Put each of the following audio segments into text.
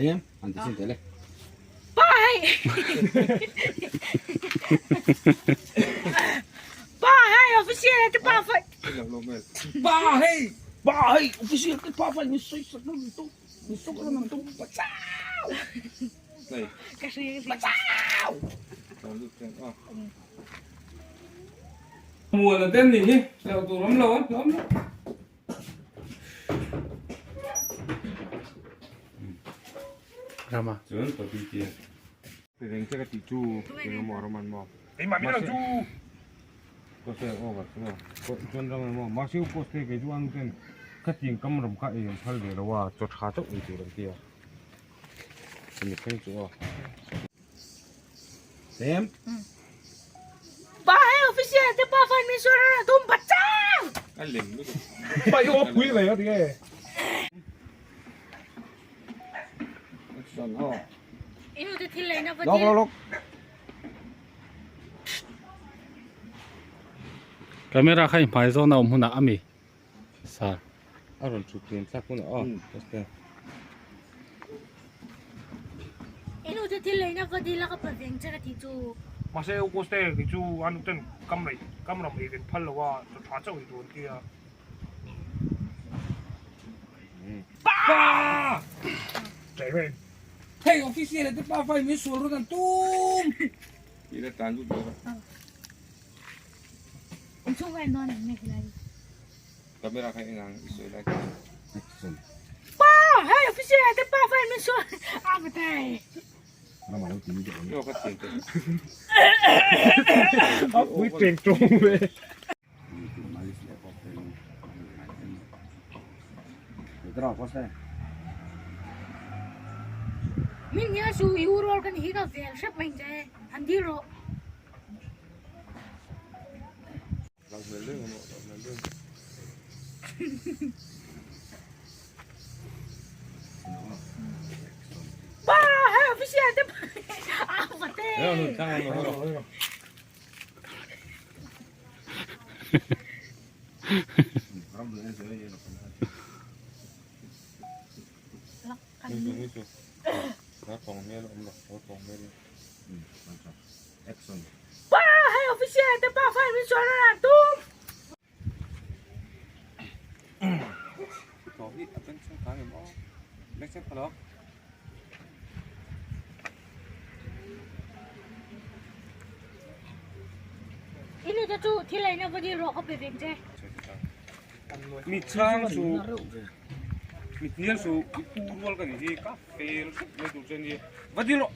Em, an ti sin tele. Pa hei. Pa hei official te pa fai. Pa hei, pa hei official te pa fai mi soi sak lo tu. Mi sok lo nam tu. Pa chau. Ka hri. Pa chau. Muan a ten nih hi, hlauh tur awm lo a, hlauh awm lo. Rama. Chuan papi tia. Reng che ka tih chu eng emaw ram an maw. Keimah min ang chu. Post e over chu maw. Chuan ram an maw. Mahse u post te kei chu anu ten ka tiang kam ram kha ei an phal ve lo a, chaw tha chauh ei tur an tia. Chumi thleng chu aw. Em? Pa hei official te pa fan min suar a tum pa chang. A lem lutuk. Pa i aw pui ve a ti nge. Action aw. Inu te thil leina va Lok lok lok. Camera kha i hmai zawn a awm hunah ami sir. A rawn thut hliam thlak hunah aw. Inu te thil leina va dil a ka pa veng che ka tih chu. Mahse u Koste kei chu anu ten kam rei kam ram ei ven phal lo a chaw tha chauh ei tur an ti a. Pa! Chei mai. Hei official te pa fai min sual rawn an tum. Ila tan lut dawn a. Inchhung ka en dawn em nge khilai. Camera kha en ang i sawi lai kha. Action. Pa! Hei official te pa fai min sual a va tai. Rama lo ti mi te. Yo ka tiang te. A pui teng tawng ve. Min nia chu i u rual ka ni hi ka vel hrep mai che han dil rawh. Pa hei official te a va te. Pa hei official te pa fai min sual a tum. Inu te chu thil eina va dil rawh ka pe veng che. Mi chhang chu mi hnial chu i pu rual ka nih hi ka fel khawp mai tur che ania va dil rawh.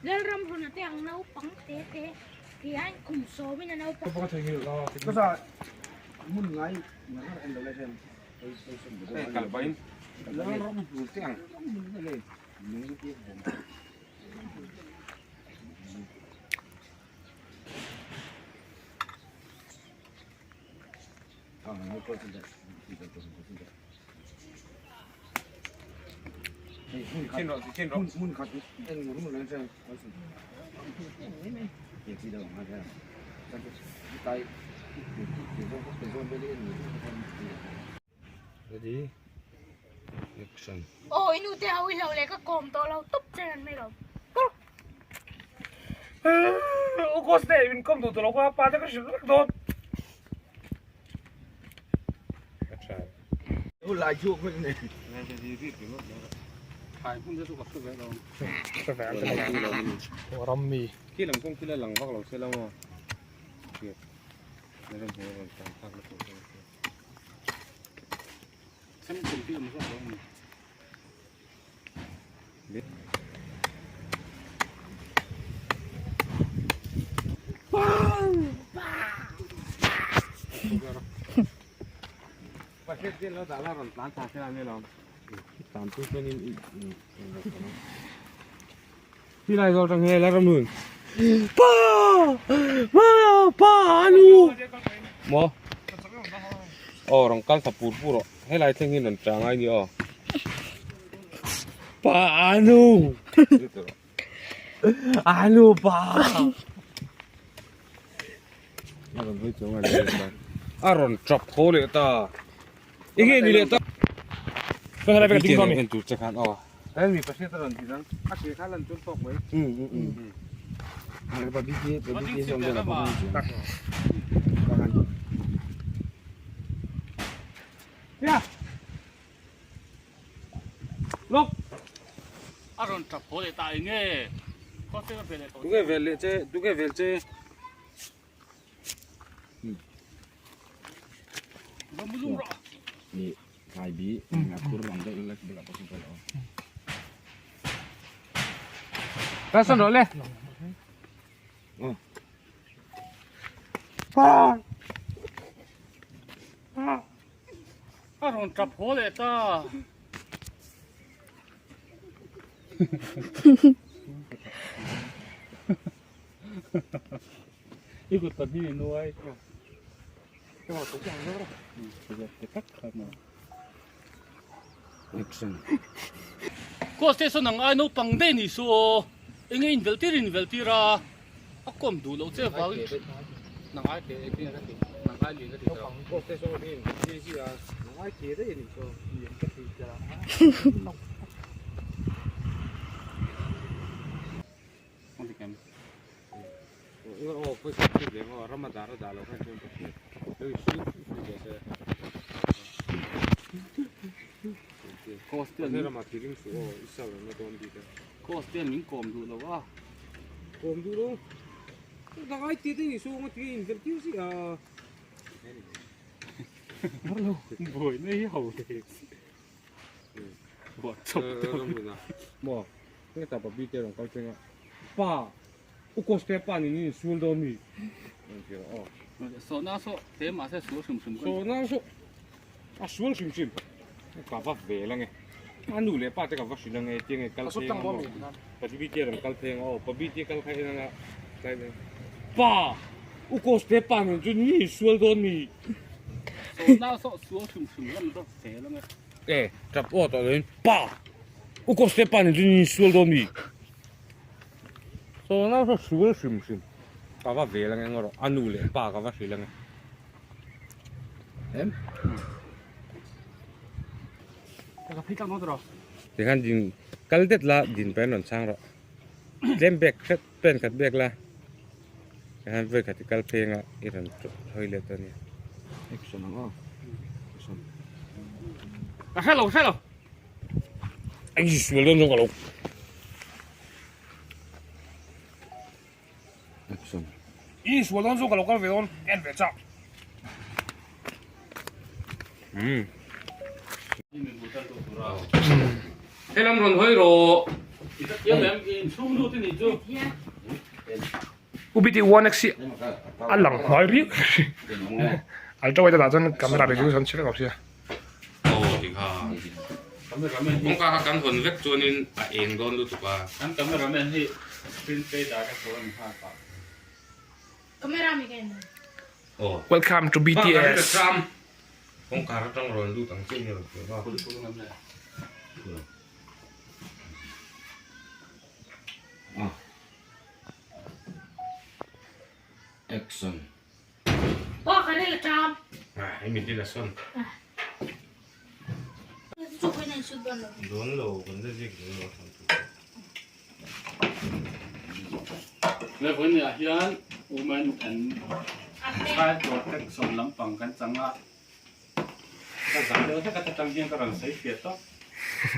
Lalram run te ang naupang te te ti hian kum sawmin a naupang. Ready? Action. Aw i nu te ho i lo leh ka kawm tawh lo tawp che an mai lo. August te min kawm duh tawh lo kha pa te ka hrilh vek dawn. Ram mi. Khi lam kawng khi la lang vak lo se la maw. Ram hmuh rawn tan thlak na tur Sem kum pi awm zawk lo a ni. Pa! Pa! Pa! Anu! Maw? Aw rawn kal thla pur pur aw. Helai thleng hi rawn tang ai ni aw. Pa anu! Anu pa! A rawn hawi chuang a ni leh ta. A rawn tap haw leh ta. Enge ni leh ta. En tur che khan aw. He mi pashet a rawn ti dang. A ke kha lan chuan tawk mai. Lok. A rawn tap haw leh ta enge. Kawng vel leh tawh. Tunge vel leh che, tunge vel che. Kalsan rawh le. A rawn tap haw leh ta. I kut pahnih i nuai. Khaw station ang ai naupang daih ni su aw. Enge in velh tir in velh tir a. A kawm duh loh che vangin nang ai ke eng ka ti nang ai lian ka ti ta. Khaw station hi in velh tir a nang ai ke daih ni su lian ka ti ta. Cost-te min kawm duh lo a. Kawm duh lo. Dangai ti te ni su nga ti in vel tir si a. Buai na hi ho te. Buat chawp te. Mo. Nge ta pa bi te rong kal chenga. Pa. U cost te pa ni ni sul do mi. So na so te ma se sul hrim hrim. So na so. A sul hrim hrim. Ka va ve la nge. A nu leh pa te ka va hrilh ange tiang e kal pheng a maw. Pa bi te rawn kal pheng a aw pa bi te kal kha en anga tlai mai. Pa! U cost te pa nen chuan ni sual dawn mi. So na so sual hrim hrim lam ka ve la nge. E tap aw tawh loin pa! U cost te pa nen chuan ni sual dawn mi. So na so sual hrim hrim ka va ve la nge ngaw rawh a nu leh pa ka va hrilh ange. Em? Tikhan din kal det la din pahin rawn chhang rawh tlem bag hret pen khat bag la tikhan vawi khat i kal pheng a i rawn hawi let a nia. Action ang aw action. Ka hre lo hre lo. Ai sual dawn zawk alo. Action. I sual dawn chu ka lo kal ve dawn en ve chak. Um. Helam rawn hawi rawh. UBT 1X hi a lang hnuai riau ultra wide ah chuan camera resolution chhe vek awm sia. Aw ti kha. Kawngka kha kan hawn vek chuanin a eng dawn lutuk a. Kan cameraman hi screen play dar ka sawi a ni nghal pah. Camera mi ka en dawn. Aw. Welcome to BTS. Kawngka atang rawn lut ang chiah ni rawn ti a. Action. Pa ka ril a ṭam. Ah, hemi thil a sawn. Chu khawi nan shoot dawn lo. Dawn lo, kan la ziak dawn lo a sawn chu. Le vawiin ah hian women and child protection lampang kan chang a. Ka zang deuh hlek a tang hian ka rawn sawi fiah tawp.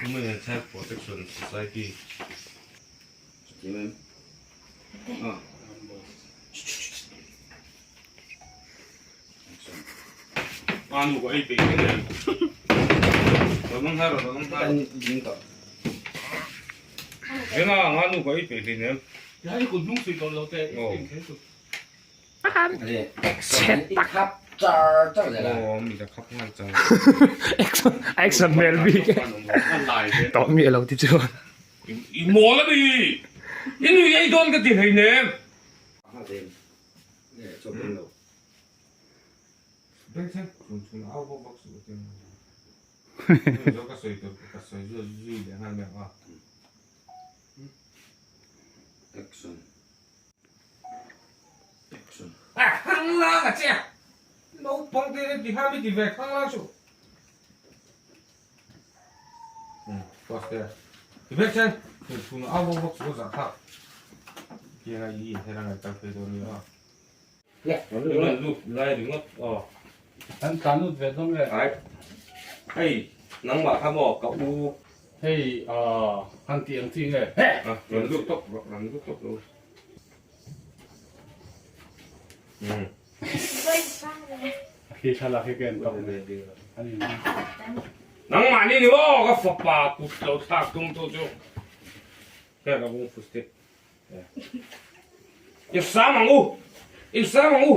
Women and Child Protection Society. Anu ko ei pe ne. Ramang har ramang har. Venga nganu ko ei pe ne. Ya i kut nung sui tawh lo te i eng kher chu. Khap char char zel a. Aw mi ka khap nghal char. Action action hmel bik e. Tawh mi alo ti chuan. I mawl a ni! I nui ei dawn ka ti hleinem! Action. Action. Khanglang a che a, naupang te hian ti kha mi ti ve khanglang suh. Ti vek chen, chhun au vak vak chu a zah thlak. Tianga i inher a ngaih kal phei dawn nia. Lut lut lai ringawt aw. Kan tlan lut ve dawn nge? Ai hei nangmah kha maw ka u. Hei han tih ang chi nge? Rawn lut tawp rawh rawn lut tawp rawh. Khi thlalak hi ka en tawp mai. Nangmah ni ni maw ka fapa kut lo thlak tum tu chu. Hei ka bung fusti. In sam ang u! In sam ang u!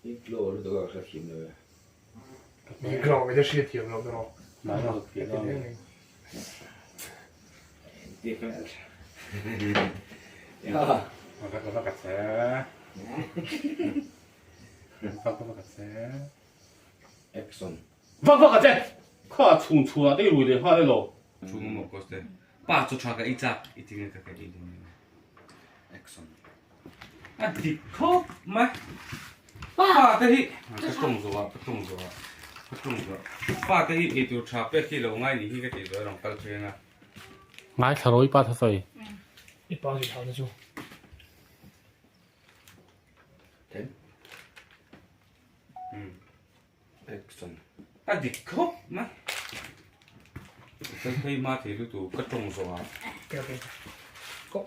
I glow lutuk a ka hrethiam lo e. I glow ka hrethiam lo tawh. Action. Vak vak a che! Kha chhung chhungah te i rui leh nghal elaw? Chhung maw Koste? Pa chu tha ka ei chak i ti nge ka ka ei dawn nia. Action. A dik khawp mai. Pa te hi ka tawng zawh ah ka tawng zawh ah ka tawng zawh pa te hi eitur tha pek hi lo ngai ni hi ka tih zawh a rawn kal phei anga. Ngaithla rawh i pa tha sawi. I pa zui thau na chu. Then. Action. A dik khawp mai. Ka phei ma thei lutuk ka tawng zawh ah. Okay okay. Go.